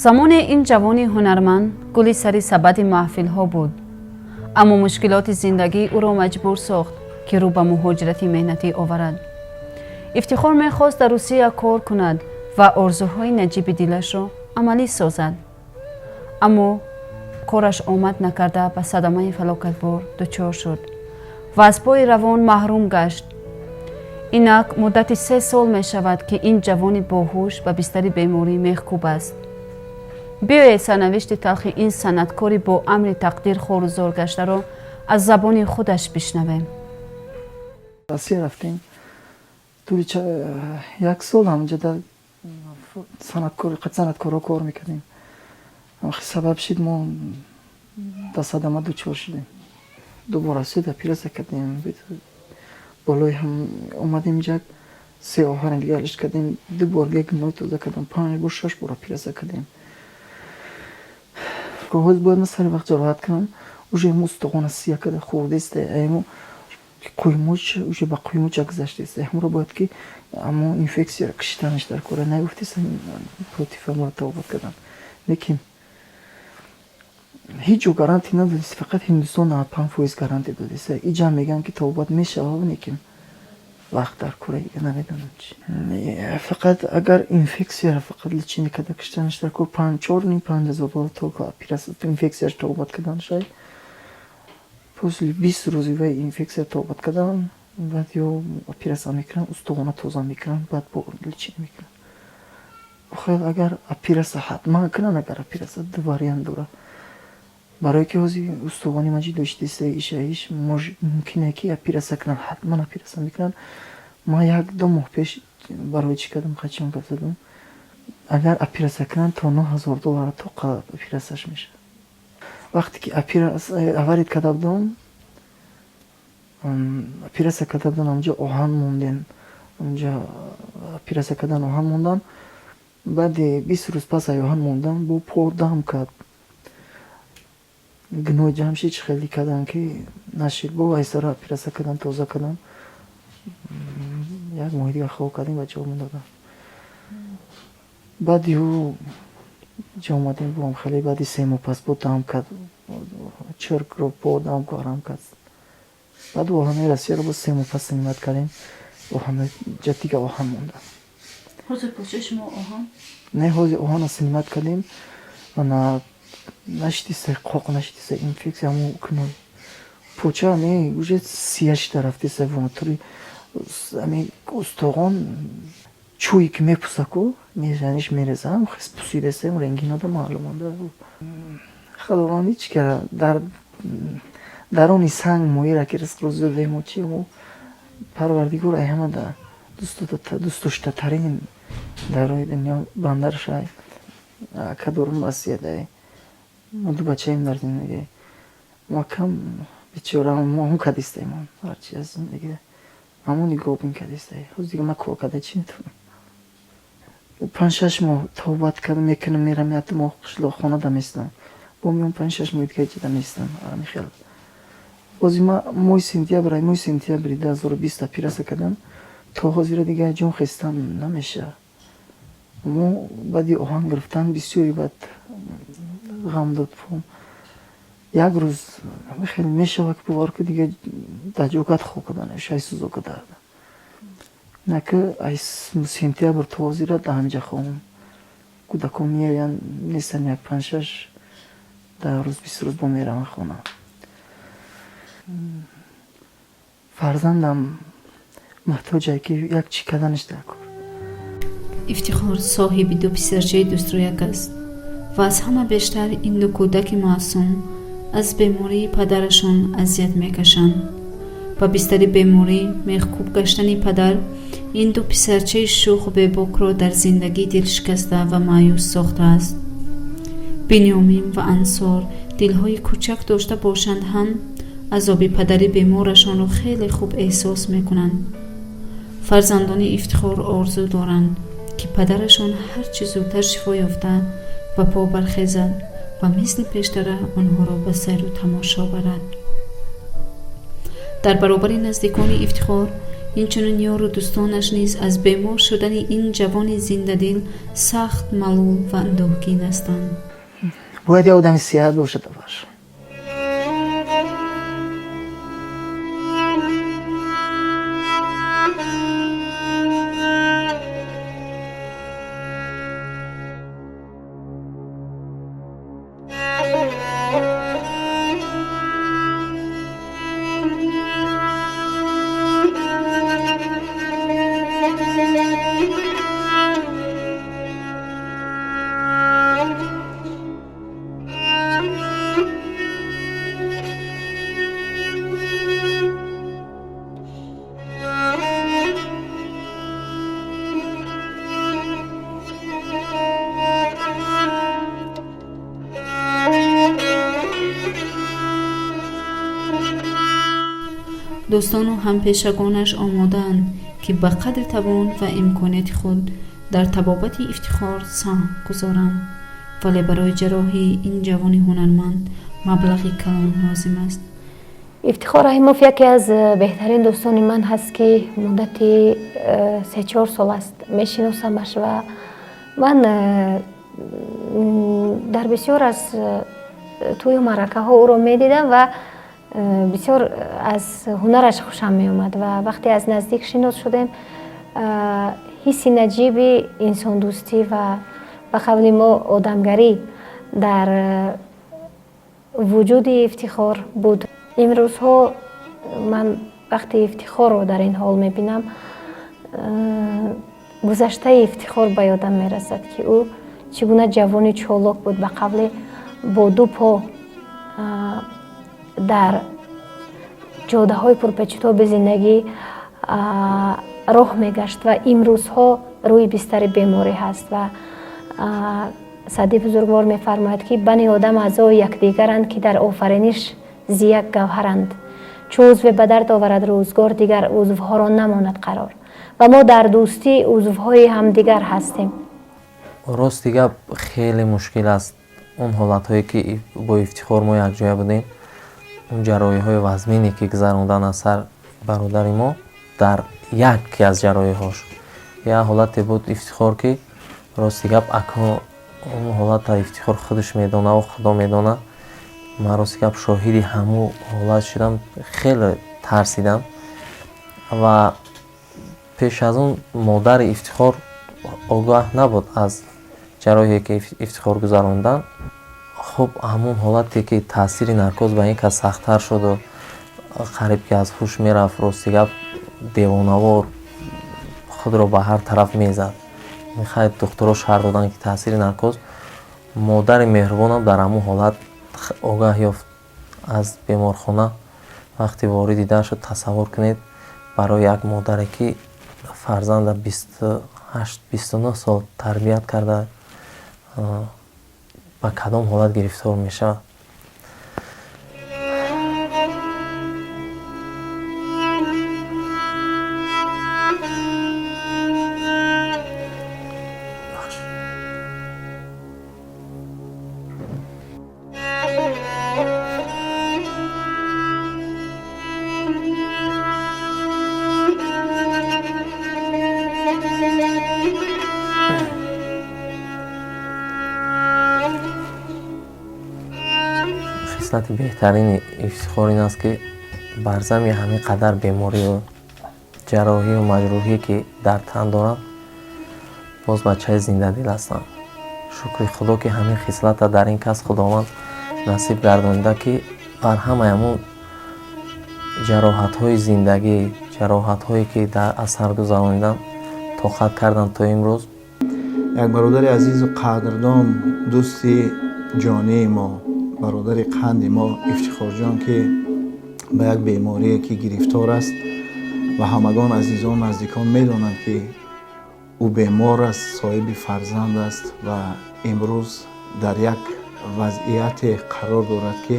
Замоне ин ҷавони ҳунарманд гули сари сабади маҳфилҳо буд, аммо мушкилоти зиндагӣ ӯро маҷбур сохт, ки рӯ ба муҳоҷирати меҳнатӣ оварад. Ифтихор мехост дар Русия кор кунад ва орзуҳои наҷиби дилашро амалӣ созад, аммо кораш омад накарда, ба садамаи фалокатбор дучор шуд ва аз пои равон маҳрум гашт. Инак муддати 3 сол мешавад, ки ин ҷавони боҳуш ба бистари беморӣ мехкӯб аст. Биёед, сарнавишти талхи ин санъаткори бо амри тақдир хорузор гаштаро аз забони худаш бишнавем. Россия рафтем, тӯли як сол ҳамҷа дар санъаткорҳо кор мекардем. Сабаб шид, мо дар садама дучор шудем. Дубор Россия операция кардем, болои ҳам омадем, ҷак се оҳани дига алиш кардем, ду бор дига гной тоза кардам, панҷ бор, шаш бор операция кардем. Ҳоз бояд ман сари вақт ҷароҳат кунам, уже ему устухона сия карда хӯрдеста, ему қуймуч уже ба қуймуча гузаштеста. Ҳамро бояд ки амо инфексияро кишиданаш дар кора нагуфтеста, против амро табобат кардан, лекин ҳеҷ ҷо гарантия надодест, фақат Ҳиндустон 95% гарантия додеста. Иҷа мегӯянд, ки табобат мешавад, лекин вақт дар кора, дига намедонам чи. Фақат агар инфексияро фақат лечение карда киштанаш дар кор, чор ним 5 ҳазор доллар только операция, инфексияш табобат карданашай. После 20 рӯзи вай инфексия табобат кардан, баъд ё операция мекунанд, устухона тоза мекунанд, баъд бо лечение мекунанд. Охир агар операция ҳатман кунанд, агар операция ду вариант дорад, барое ки ҳозир устухони ман ҷидо иша иш мумкине ки операция кунанд, ҳатман операция мекунанд. Ман як ду моҳ пеш барои чӣ кардам, хачион гап задам. Агар операция кунанд, то 9000 доллар то операцияш мешавад. Вақте ки авария карда будам, операция карда будам, онҷо оҳан мондем, онҷо операция кардан, оҳан мондан. Баъди 20 рӯз пас ай оҳан мондан, бо по дам кард, гной ҷамъ шид, чӣ хеле кардам, ки нашид. Бо айсара операция кардан, тоза кардан, як моҳи дига хоб кардем ва ҷавоб додам. Баъди ӯ ҷо омадем, бом хеле баъди 3 моҳ пас бо дам кард, чиркро по дам гарам кард. Баъд оҳанои Россияро бо 3 моҳ пас снимать кардем, оҳанои ҷа дига оҳан мондан. Ҳозир почаи шумо оҳан? Не, ҳозир оҳана снимать кардем, ана нашидиста, қоқ нашидиста, инфексия ҳамо гной поча не, уже сия шида рафтиста внутри ами устухон, чӯе ки мепуса ку, межаниш мерезам, хес пусидаста, рангинода маълумода. Худованд ҳеҷ кара дар даруни санг моира ки ризқ рӯзӣ додаемо, чи мо Парвардигор ай ҳама дӯстдоштатарин дар рӯи дунё бандаршай. Ака дорум Россиядай, мо ду бачаем дар зиндагӣ. Мо кам бечора, мо ҳам кадистаем, ҳарчи аз зиндагӣ ҳамон нигоҳбин кадистай. Ҳоз дига ман кор карда чӣ метавонам? 5-6 моҳ табобат карда мекунам, мерам, як моҳ қишлоқ хона даместам, бо меом, 5-6 моҳи дига ҷида местам. Ами хел бози ма моҳи сентябр, ай моҳи сентябри 2020 операция кардам, то ҳозира дига ҷон хестан намешавад. Мо баъди оҳан гирифтан бисёре баъд ғам дод. Як рӯз хеле мешавад, ки бовар ки дига дар ҷогат хоб кардан шай сӯзока дарда наки. Ай сентябр то ҳозира дар ҳамиҷа хобам. Кӯдакон меоянд, нестанд, як панҷ-шаш 10 рӯз, 20 рӯз бо мераванд хона. Фарзандам муҳтоҷае, ки як чӣ карданаш дар кор. Ифтихор соҳиби ду писарчаи дӯстрӯяк аст ва аз ҳама бештар ин ду кӯдаки маъсум аз бемории падарашон азият мекашанд. Ба бистари беморӣ мехкӯб гаштани падар ин ду писарчаи шӯху бебокро дар зиндагӣ дилшикаста ва маъюс сохтааст. Бинёмин ва Ансор дилҳои кӯчак дошта бошанд ҳам, азоби падари беморашонро хеле хуб эҳсос мекунанд. Фарзандони Ифтихор орзу доранд, ки падарашон ҳарчи зудтар шифо ёфта, ба по бархезад ва мисли пештара онҳоро ба сайру тамошо барад. Дар баробари наздикони Ифтихор Инчунин ёру дӯстонаш низ аз бемор шудани ин ҷавони зиндадил сахт малул ва андӯҳгин ҳастанд. Бояд як одами сиҳат бошад аввалш. Дӯстону ҳампешагонаш омодаанд, ки ба қадри тавон ва имконияти худ дар табобати Ифтихор саҳм гузоранд, вале барои ҷарроҳии ин ҷавони ҳунарманд маблағи калон лозим аст. Ифтихор Раҳимов яке аз беҳтарин дӯстони ман ҳаст, ки муддати 3-4 сол аст мешиносамаш ва ман дар бисёр аз тӯю маъракаҳо ӯро медидам ва бисёр аз ҳунараш хушам меомад. Ва вақте аз наздик шинос шудем, ҳисси наҷиби инсондӯстӣ ва ба қавли мо одамгарӣ дар вуҷуди Ифтихор буд. Имрӯзҳо ман вақте Ифтихорро дар ин ҳол мебинам, гузаштаи Ифтихор ба ёдам мерасад, ки ӯ чӣ гуна ҷавони чолок буд, ба қавле бо ду по дар ҷодаҳои пурпечутоби зиндагӣ роҳ мегашт ва имрӯзҳо рӯи бистари беморӣ ҳаст. Ва Саъди бузургвор мефармояд, ки бани одам аъзои якдигаранд, ки дар офариниш зи як гавҳаранд. Чу узве ба дард оварад рӯзгор, дигар узвҳоро намонад қарор. Ва мо дар дӯстӣ узвҳои ҳамдигар ҳастем. Рости гап, хеле мушкил аст. Он ҳолатҳое, ки бо Ифтихор мо якҷоя будем, он ҷарроҳиҳои вазмине, ки гузарондан аз сар бародари мо, дар яке аз ҷарроҳиҳош як ҳолате буд Ифтихор, ки рости гап, акнун он ҳолата Ифтихор худаш медонаву Худо медонад. Ман, рости гап, шоҳиди ҳамун ҳолат шудам, хеле тарсидам. Ва пеш аз он модари Ифтихор огоҳ набуд аз ҷарроҳие, ки Ифтихор гузаронданд. Хуб, ҳамун ҳолате, ки таъсири наркоз ба ин кас сахттар шуду қариб ки аз ҳуш мерафт, рости гап, девонавор худро ба ҳар тараф мезад. Хай, духтуро шарҳ доданд, ки таъсири наркоз. Модари меҳрубонам дар ҳамун ҳолат огаҳ ёфт аз беморхона. Вақте ворид дида шуд, тасаввур кунед, барои як модаре, ки фарзанда 28-29 сол тарбият карда, ба кадом ҳолат гирифтор мешавад. Хислати беҳтарини Ифтихор ин аст, ки бар зами ҳамин қадар беморию ҷарроҳию маҷрӯҳӣ, ки дар тан доранд, боз бачаи зиндадил ҳастанд. Шукри Худо, ки ҳамин хислата дар ин кас Худованд насиб гардонида, ки бар ҳамаи ҳамун ҷароҳатҳои зиндагӣ, ҷароҳатҳое, ки дар аз сар гузарониданд, тоқат карданд то имрӯз. Як бародари азизу қадрдон, дӯсти ҷонии мо, бародари қанди мо Ифтихорҷон, ки ба як беморие ки гирифтор аст ва ҳамагон, азизон, наздикон медонанд, ки ӯ бемор аст, соҳиби фарзанд аст ва имрӯз дар як вазъияте қарор дорад, ки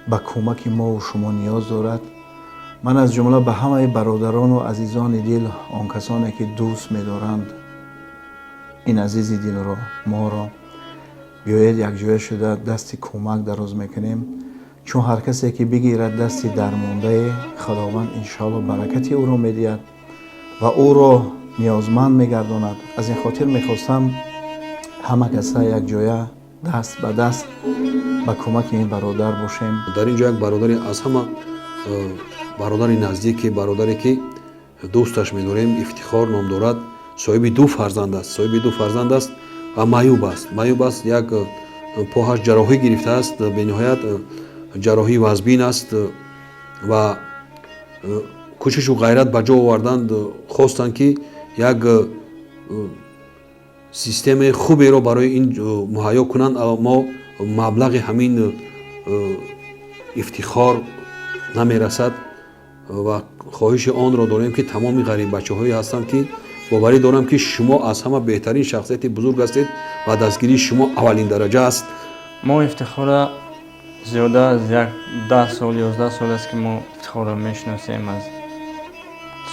ба кӯмаки мову шумо ниёз дорад. Ман аз ҷумла ба ҳамаи бародарону азизони дил, он касоне, ки дӯст медоранд ин азизи дилро, моро, биёед, якҷоя шуда дасти кӯмак дароз мекунем. Чун ҳар касе ки бигирад дасти дармондае, Худованд иншоалло баракати ӯро медиҳад ва ӯро ниёзманд мегардонад. Аз ин хотир мехостам ҳама каса якҷоя даст ба даст ба кӯмаки ин бародар бошем. Дар ин ҷо як бародари аз ҳама бародари наздике, бародаре ки дӯсташ медорем, Ифтихор ном дорад, соҳиби ду фарзанд аст, соҳиби ду фарзанд аст ва маъюб аст, маъюб аст. Як поҳаш ҷарроҳӣ гирифтааст, бениҳоят ҷарроҳии вазбин аст ва кӯшишу ғайрат ба ҷо оварданд, хостанд ки як системаи хуберо барои ин муҳайё кунанд, аммо маблағи ҳамин Ифтихор намерасад. Ва хоҳиши онро дорем, ки тамоми ғариббачаҳое ҳастанд, ки боварӣ дорам, ки шумо аз ҳама беҳтарин шахсияти бузург ҳастед ва дастгирии шумо аввалин дараҷа аст. Мо Ифтихора зиёда аз як 10 сол, 11 сол аст, ки мо Ифтихорро мешиносем. Аз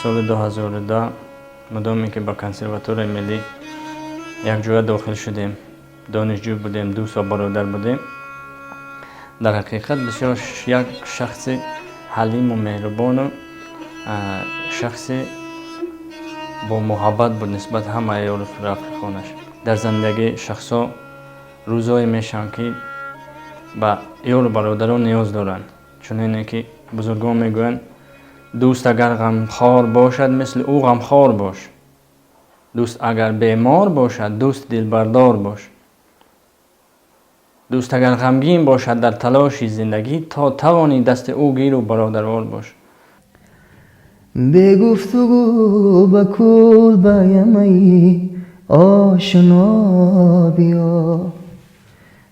соли 2010, мудоме ки ба Консерваторияи миллӣ якҷоя дохил шудем, донишҷӯ будем, 2 сол бародар будем. Дар ҳақиқат бисёр як шахси ҳалиму меҳрубону шахси бо муҳаббат буд нисбат ҳама ёру рафиқонаш. Дар зиндагӣ шахсҳо рӯзое мешаванд, ки ба ёру бародарон ниёз доранд. Чунине ки бузургон мегӯянд: дӯст агар ғамхор бошад, мисли ӯ ғамхор бош, дӯст агар бемор бошад, дӯст дилбардор бош, дӯст агар ғамгин бошад дар талоши зиндагӣ, то тавонӣ дасти ӯ гиру бародарвор бош. Бе гуфтугӯ ба кулбаямаи ошно биё,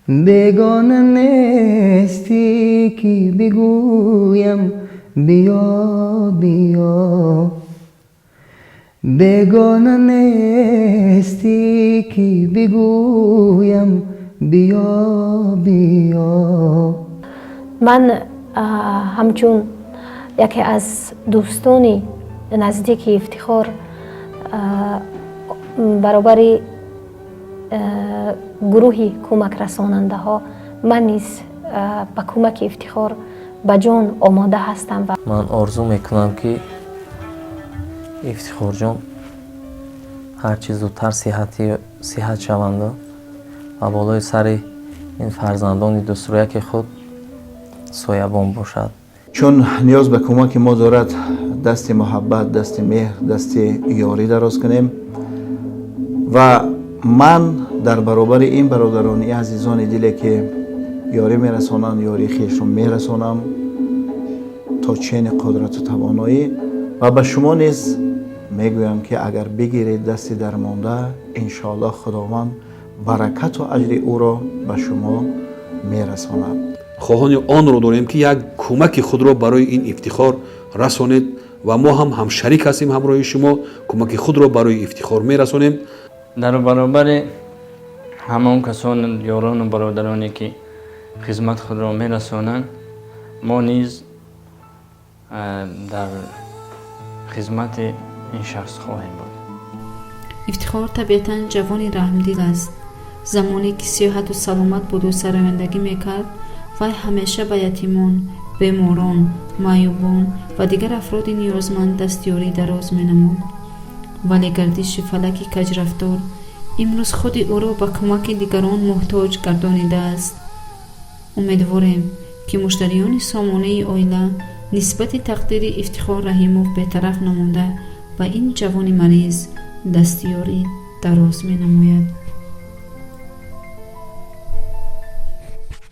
бегона нестӣ, ки бигӯям биё, биё, бегона нестӣ, ки бигӯям биё, биё. Ман ҳамчун яке аз дӯстони наздики Ифтихор, баробари гурӯҳи кӯмакрасонандаҳо, ман низ ба кӯмаки Ифтихор ба ҷон омода ҳастам. Ман орзу мекунам, ки Ифтихорҷон ҳарчи зудтар сиҳат шаванду ва болои сари ин фарзандони дӯстрӯяки худ соябон бошад. Чун ниёз ба кӯмаки мо дорад, дасти муҳаббат, дасти меҳр, дасти ёрӣ дароз кунем. Ва ман дар баробари ин бародарони азизони диле, ки ёрӣ мерасонанд, ёрии хешро мерасонам то чени қудрату тавоноӣ. Ва ба шумо низ мегӯям, ки агар бигиред дасти дармонда, иншоаллоҳ Худованд баракату аҷри ӯро ба шумо мерасонад. Хоҳони онро дорем, ки як кӯмаки худро барои ин Ифтихор расонед ва мо ҳам ҳамшарик ҳастем. Ҳамроҳи шумо кӯмаки худро барои Ифтихор мерасонем. Дар баробари ҳамон касон, ёрону бародароне, ки хизмат худро мерасонанд, мо низ дар хизмати ин шахс хоҳем буд. Ифтихор табиатан ҷавони раҳмдил аст. Замоне ки сиҳату саломат буду сарояндагӣ мекард, вай ҳамеша ба ятимон, беморон, маъюбон ва дигар афроди ниёзманд дастёрӣ дароз менамуд. Вале гардиши фалаки каҷрафтор имрӯз худи ӯро ба кӯмаки дигарон муҳтоҷ гардонидааст. Умедворем, ки муштариёни сомонаи оила нисбати тақдири Ифтихор Раҳимов бетараф намонда, ба ин ҷавони мариз дастёрӣ дароз менамояд.